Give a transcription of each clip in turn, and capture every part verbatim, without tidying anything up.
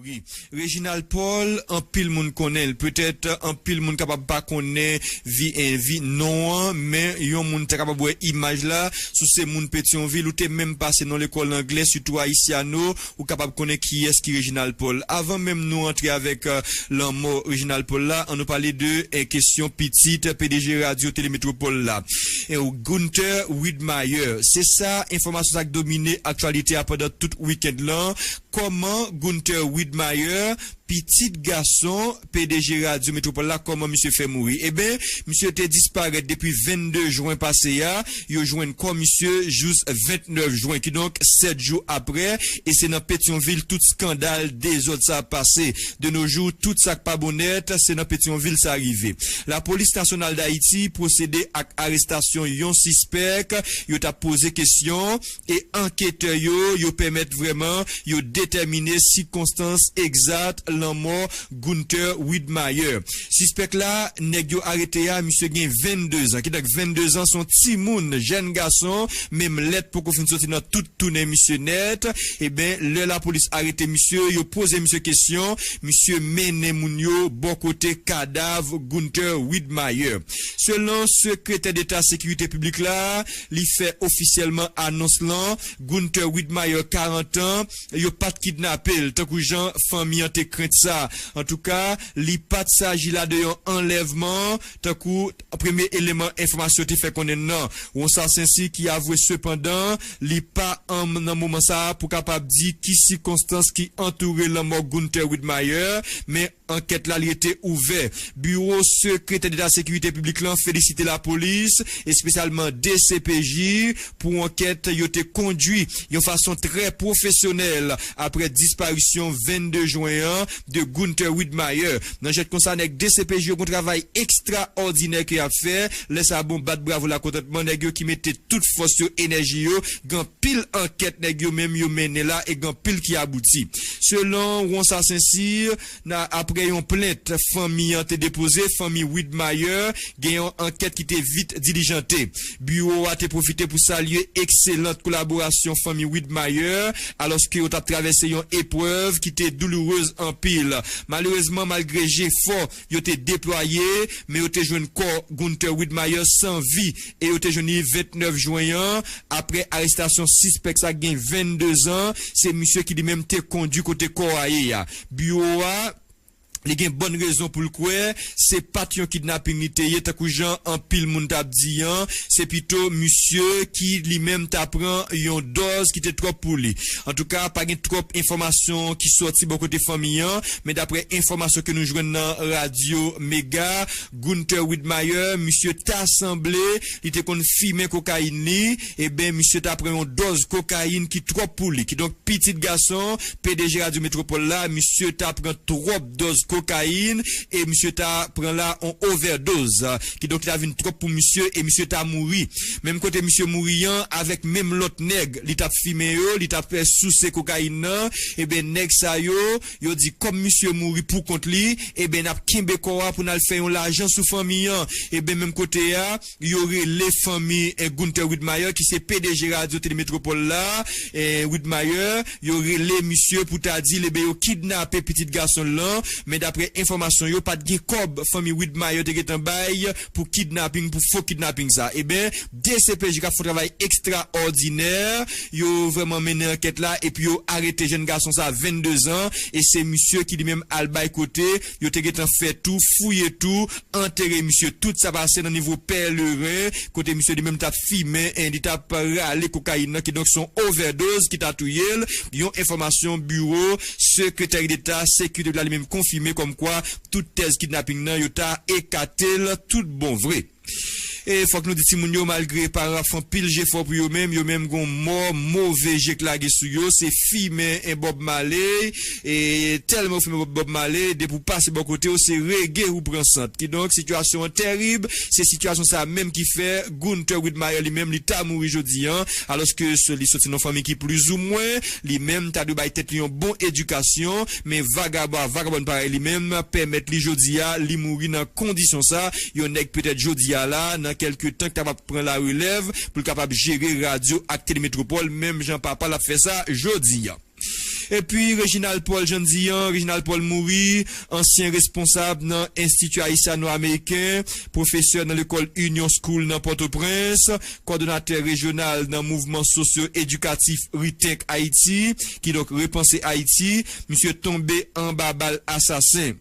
Wi. Reginald Paul, anpil moun konnen l. Petèt, anpil moun kapab pa konnen vi, eh, vi non an, men yon moun ta kapab wè imaj la, si w se moun Petyonvil, ou te menm pase nan lekòl anglè, sitou Haitiano, ou kapab konnen kiyès ki Reginald Paul. Avan menm nou antre avèk, eh, lanmò Reginald Paul la, ann nou pale de, eh, kesyon pitit P D G Radyo Tele Metropole la. Eh, Gunther Widmaier. Se sa, enfòmasyon sa k domine aktyalite a pandan tout wikenn lan. Kòman Gunther Widmaier, pitit gason P D G Radyo Metropole la, kòman misye fè mouri? Eben, misye te disparèt depi vennde jen pase a. Yo jwenn kò misye jous vennèf jen, kidonk sèt jou apre, e se nan Petyonvil tout skandal, dezòd sa pase. De nos jours, tout sa k pa bon nèt, se nan Petyonvil sa rive. Lapolis Nasyonal d Ayiti pwosede ak arestasyon yon sispèk. Yo t ap poze kesyon e anketè yo, yo pèmèt vrèman yo detèmine sikonstans egzat lanmò Gunther Widmaier. Sispèk la, nèg yo arete a, misye gen vennde zan. Kidonk, vennde zan, se yon timoun, jèn gason, menm lèt poko fin soti nan tout tounen misye nèt. Eben, lè lapolis arete misye, yo poze misye kesyon, misye mennen moun yo bò kote kadav Gunther Widmaier. Selon sekretè deta sekirite piblik la, li fè ofisyèlman anons lan, Gunther Widmaier, karant an, yo pa t kidnape l, tankou jan fanmi an te krent sa. Antouka, li pa t saji la de yon anlèvman, tankou premye eleman enfòmasyon te fè konnen nan. Yon sasensi ki avwe sepandan, li pa an nan moman sa a pou kapab di ki sikonstans ki antoure lanmò Gunther Widmaier, men ankèt la li rete ouvè. Biwo Sekretè Deta Sekirite Piblik lan felisite lapolis, espesyalman D C P J, pou ankèt yo te kondui yon fason trè pwofesyonèl apre disparisyon vennde jen an de Gunther Widmaier. Nan jèt konsa, nèg D C P J yo gon travay ekstraòdinè ke y ap fè. Lè sa bon, bat bravo lakontantman nèg yo ki mete tout fòs yo, enèji yo, gen anpil ankèt nèg yo menm yo mennen la e gen anpil ki abouti. Selon Ronsard Saint-Cyr, na, apre yon plent fanmi an te depoze, fanmi Widmaier gen yon ankèt ki te vit dilijante. Biwo a te pwofite pou salye ekselant kolaborasyon fanmi Widmaier, alòske yo t ap travèse yon eprèv ki te doulourez anpil. Malerezman, malgre jefò yo te deplwaye, men yo te jwenn kò Gunther Widmaier san vi e yo te jwenn li vennèf jen an, apre arestasyon sispèk sa ki gen vennde zan, se misye ki li menm te kondui kote kò a ye a. Biwo a, li gen bòn rezon pou l kwè se pa t yon kidnaping li te ye, tankou jan anpil moun t ap di an, se pito misye ki li menm ta pran yon dòz ki te twòp pou li. Antouka, pa gen twòp enfòmasyon ki sòti bò kote fanmi an, men daprè enfòmasyon ke nou jwenn nan Radyo Mega, Gunther Widmaier, misye ta sanble li te konn fimen kokayin li, eben, misye ta pran yon dòz kokayin ki twòp pou li. Kidonk, pitit gason P D G Radyo Metropole la, misye ta pran twòp dòz kokayin e misye ta pran la on ovèdoz. Kidonk, li ta vin twòp pou misye e misye ta mouri. Menm kote misye mouri an, avèk menm lòt nèg li t ap fimen yo, li t ap, eh, souse kokayin nan, eben, nèg sa yo, yo di kòm misye mouri pou kont li, eben, n ap kenbe kò a pou n al fè yon lajan sou fanmi an. Eben, menm kote a, yo rele fanmi, eh, Gunther Widmaier, ki se P D G Radyo Tele Metropole la, eh, Widmaier, yo rele misye pou ta di l, eben, yo kidnape pitit gason l lan, men daprè enfòmasyon yo, pa t gen kòb fanmi Widmaier te gentan bay pou kidnaping, pou fo kidnaping sa. Eben, D C P J k ap fè yon travay ekstraòdinè, yo vrèman mennen ankèt la, epi yo arete jèn gason sa, vennde zan, e se misye ki li menm al bay kote, yo te gentan fè tou, fouye tou, antere misye. Tout sa pase nan nivo Pèleren, kote misye li menm t ap fimen, e li t ap rale kokayin nan, kidonk se yon ovèdoz ki ta touye l. Yon enfòmasyon biwo sekretè deta sekirite la li menm konfime kòmkwa tout tèz kidnaping nan yo ta ekate l tout bon vre. E fòk nou di timoun yo, malgre paran ap fè anpil jefò pou yo menm, yo menm gon mò move je k lage sou yo, se fimen en Bob Marley, e tèlman ou fimen Bob Marley, depi w pase bò kote w, se rege ou pran sant. Kidonk, sitiyasyon an tèrib, se sitiyasyon sa menm ki fè Gunther Widmaier li menm, li ta mouri jodi an, alòske se, li soti nan fanmi ki plizoumwen, li menm ta dwe bay tèt li yon bon edikasyon, men vagabon a vagabòn parèy li menm, pèmèt li jodi a, li mouri nan kondisyon sa, yon nèg petèt jodi a la, nan kèlke tan ki ta va pran larelèv pou l kapab jere radyo ak Tele Metropole, menm jan papa l ap fè sa jodi a. Epi Reginald Paul, jan n di an, Reginald Paul mouri, ansyen responsab nan Enstiti Ayisyano-Ameriken, pwofesè nan lekòl Union School nan Pòtoprens, kòdonatè rejyonal nan mouvman sosyo-edikatif Rethink Haiti, kidonk Repanse Ayiti, misye tonbe anba bal asasen.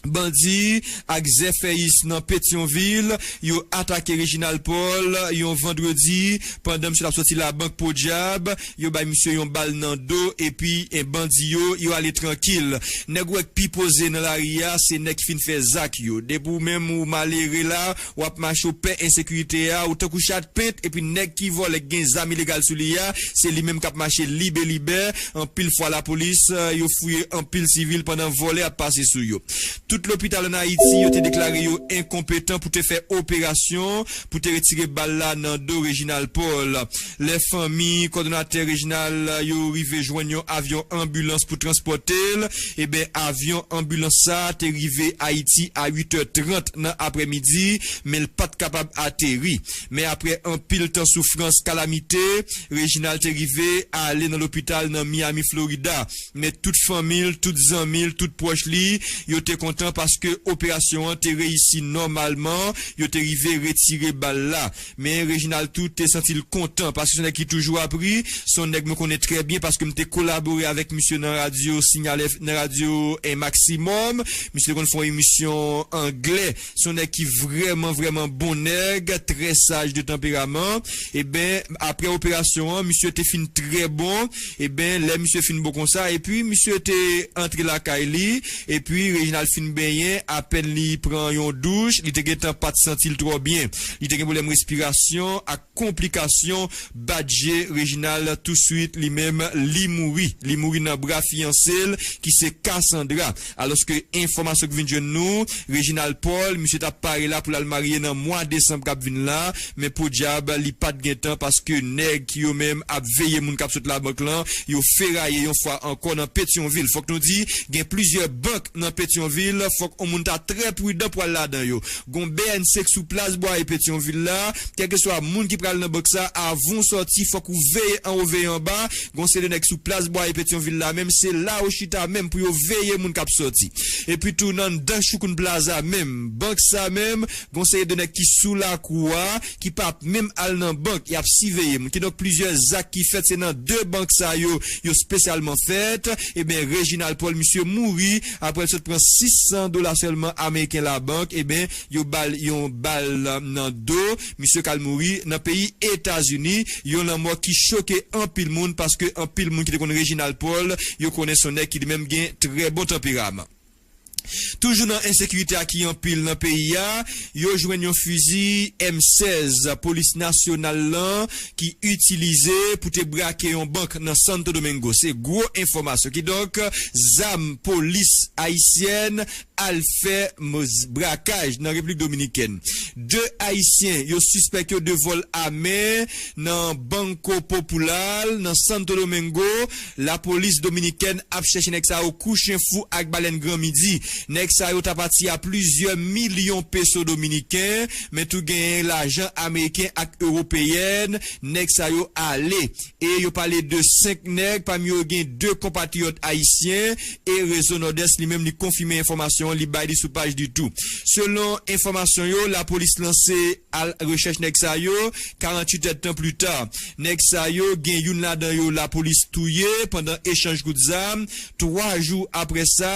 Bandi ak zèfèyis nan Petyonvil, yo atake Reginald Paul yon vandredi pandan misye t ap sòti labank. Podyab, yo bay misye yon bal nan do, epi, e, bandi yo, yo ale trankil. Nèg ou wè k pi poze nan lari a, se nèg ki fin fè zak yo. Depi w menm ou malere la, w ap mache, w pè ensekirite a, ou tankou chat pent, epi nèg ki vòlè, k gen zam ilegal sou li a, se li menm k ap mache libelibè. Anpil fwa lapolis, e, yo fouye anpil sivil pandan vòlè ap pase sou yo. Tout lopital ann Ayiti, yo te deklare yo enkonpetan pou te fè operasyon pou te retire bal la nan do Reginald Paul. Lè fanmi kòdonatè Reginald yo rive jwenn yon avyon anbilans pou transpòte l, eben, avyon anbilans sa a te rive Ayiti a uit è trant nan aprèmidi, men l pa t kapab ateri. Men aprè anpil tan soufrans, kalamite, Reginald te rive ale nan lopital nan Miami, Florida. Men tout fanmi l, tout zanmi l, tout pwòch li, yo te kontan paske operasyon an te reyisi nòmalman, yo te rive retire bal la. Men Reginald tou te santi l kontan paske se yon nèg ki toujou ap ri, se yon nèg mwen konnen trè byen paske m te kolabore avèk misye nan radyo Signal F, nan radyo, e, Maximum. Misye te konn fè yon emisyon anglè. Se yon nèg ki vrèman, vrèman bon nèg, trè saj de tanperaman. Eben, aprè operasyon an, misye te fin trè bon. Eben, lè misye fin bon konsa, epi misye te antre lakay li, epi Reginald fin benyen, apèn li pran yon douch, li te gentan pa t santi l twò byen. Li te gen pwoblèm respirasyon ak konplikasyon. Bat je Reginald, touswit, li menm, li mouri. Li mouri nan bra fiyanse l, ki se Cassandra. Alòske enfòmasyon ki vin jwenn nou, Reginald Paul, misye t ap pare la pou l al marye nan mwa desanm k ap vin la, men podyab, li pa t gen tan paske nèg ki yo menm ap veye moun k ap sot labank lan, yo feraye yon fwa ankò nan Petyonvil. Fòk nou di, gen plizyè bank nan Petyonvil, fòk yon moun ta trè pridan pou al ladan yo. Gon B N C k sou plas Bwaye Petyonvil la, kèlkeswa moun ki pral nan bank sa, avan w sòti, fòk ou veye anwo, veye anba. Gon seri de nèg sou plas Bwaye Petyonvil la menm, se la yo chita menm pou yo veye moun k ap sòti. Epi tou, nan anndan Choukoun Plaza menm, bank sa menm, gon seri de nèg ki sou lakou a, ki p ap menm al nan bank, y ap siveye moun. Kidonk, plizyè zak ki fèt, se nan de bank sa yo, yo espesyalman fèt. Eben, Reginald Paul, misye mouri, aprè l sot pran sis san dola sèlman ameriken labank, eben, yo ba l yon bal nan do. Misye k al mouri nan peyi Etazini, yon lanmò ki choke anpil moun, paske anpil moun ki te konn Reginald Paul, yo konnen se yon nèg ki li menm gen trè bon tanperaman. Toujou nan ensekirite a ki anpil nan peyi a, yo jwenn yon fizi M sèz polis nasyonal lan ki itilize pou te brake yon bank nan Santo Domingo. Se gwo enfòmasyon. Kidonk, zam polis ayisyèn al fè m-, brakaj nan Repiblik Dominikèn. De Ayisyen yo sispèk yo de vòl a men nan Banco Popular, nan Santo Domingo. Lapolis dominikèn ap chèche nèg sa yo kou chen fou ak balèn gran midi. Nèg sa yo ta pati a plizyè milyon peso dominiken, men tou genyen lajan ameriken ak ewopeyèn. Nèg sa yo ale. E yo pale de senk nèg, pami yo gen de konpatriyòt ayisyen, e Rezo Nòdès li menm li konfime enfòmasyon an, li bay li sou paj li tou. Selon enfòmasyon yo, lapolis lanse al rechèch nèg sa yo, karanntuit èdtan pli ta. Nèg sa yo, gen youn ladan yo lapolis touye pandan echanj kout zam. Twa jou aprè sa,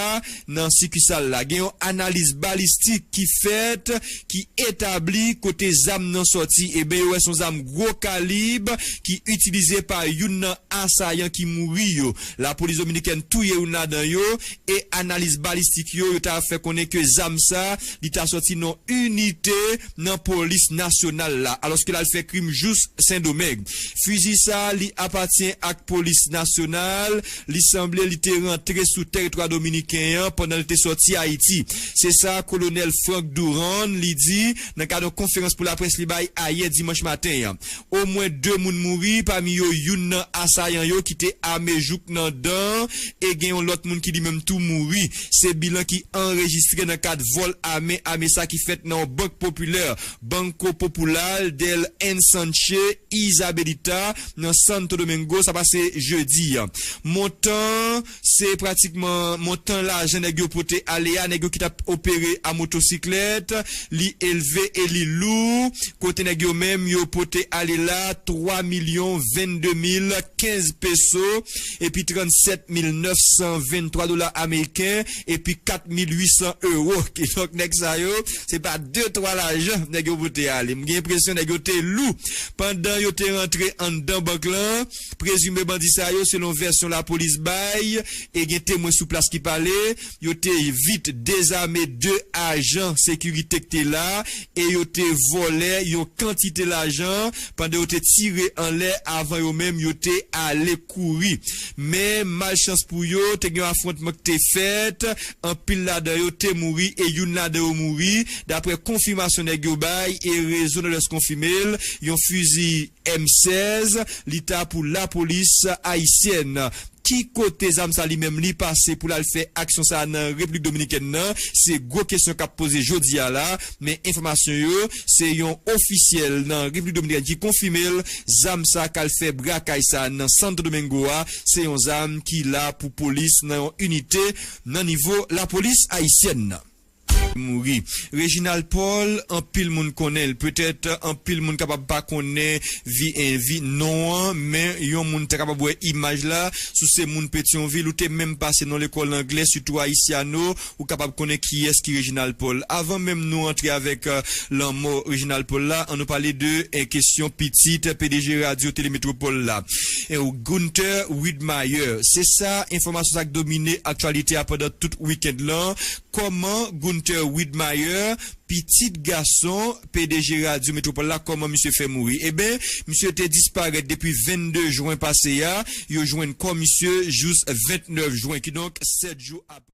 nan sikisal la, gen yon analiz balistik ki fèt, ki etabli kote zam nan sòti. Eben, yo wè se yon zam gwo kalib ki itilize pa youn nan asayan ki mouri yo. Lapolis dominikèn touye youn ladan yo, e analiz balistik yo, yo ta fè konnen ke zam sa, li ta sòti nan inite nan polis nasyonal la, alòske l al fè krim jous Sendomeng. Fizi sa, li apatyen ak polis nasyonal, li sanble li te rantre sou tèritwa dominiken an pandan l te sòti Ayiti. Se sa kolonèl Frank Durand, li di nan kad yon konferans pou laprès li bay ayè dimanch maten an. Omwen de moun mouri, pami yo youn nan asayan yo ki te ame jouk nan dan, e gen yon lòt moun ki li menm tou mouri. Se bilan ki anrejistre nan kad vòl ame, ame sa ki fèt nan yon bank popilè, Banco Popular del Ensanche Isabelita, nan Santo Domingo, sa pase jedi a. Montan, se pratikman montan lajan nèg yo pote ale a, nèg yo ki t ap opere a motosiklèt, li elve e li lou, kote nèg yo menm yo pote ale la twa milyon vennde mil kenz peso, epi trannsèt mil nèf san venntwa dola ameriken, epi kat mil uit san ewo. Kidonk, nèg sa yo, se pa de twa lajan nèg yo pote ale. M gen enpresyon nèg yo te lou. Pandan yo te rantre anndan bank lan, prezime bandi sa yo, selon vèsyon lapolis bay, e gen temwen sou plas ki pale, yo te vit dezame de ajan sekirite k te la, e yo te vòlè yon kantite lajan pandan yo te tire anlè avan yo menm yo te ale kouri. Men, malchans pou yo, te gen yon afwontman ki te fèt, anpil ladan yo te mouri e youn ladan yo mouri, daprè konfimasyon nèg yo bay e Rezo Nòdès konfime l, yon fizi M sèz, li ta pou lapolis ayisyèn. Ki kote zam sa li menm li pase pou l al fè aksyon sa nan Repiblik Dominikèn nan? Se gwo kesyon k ap poze jodi a la, men enfòmasyon yo, se yon ofisyèl nan Repiblik Dominikèn ki konfime l, zam sa k al fè brakay sa nan Santo Domingo a, se yon zam ki la pou polis nan yon inite nan nivo lapolis ayisyèn nan. Mouri. Reginald Paul, anpil moun konnen l. Petèt, anpil moun kapab pa konnen vi, eh, vi non an, men yon moun ta kapab wè imaj la, si w se moun Petyonvil, ou te menm pase nan lekòl anglè, sitou Haitiano, ou kapab konnen kiyès ki Reginald Paul. Avan menm nou antre avèk, eh, lanmò Reginald Paul la, ann nou pale de, eh, kesyon pitit P D G Radyo Tele Metwopòl la. Eh, Gunther Widmeyer. Se sa, enfòmasyon sa k domine aktyalite a pandan tout wikenn lan. Kòman Gunther Widmeyer, pitit gason P D G Radyo Metwopòl la, kòman misye fè mouri? Eben, misye te disparèt depi vennde jen pase a. Yo jwenn kò misye jous vennèf jen, kidonk sèt jou apre.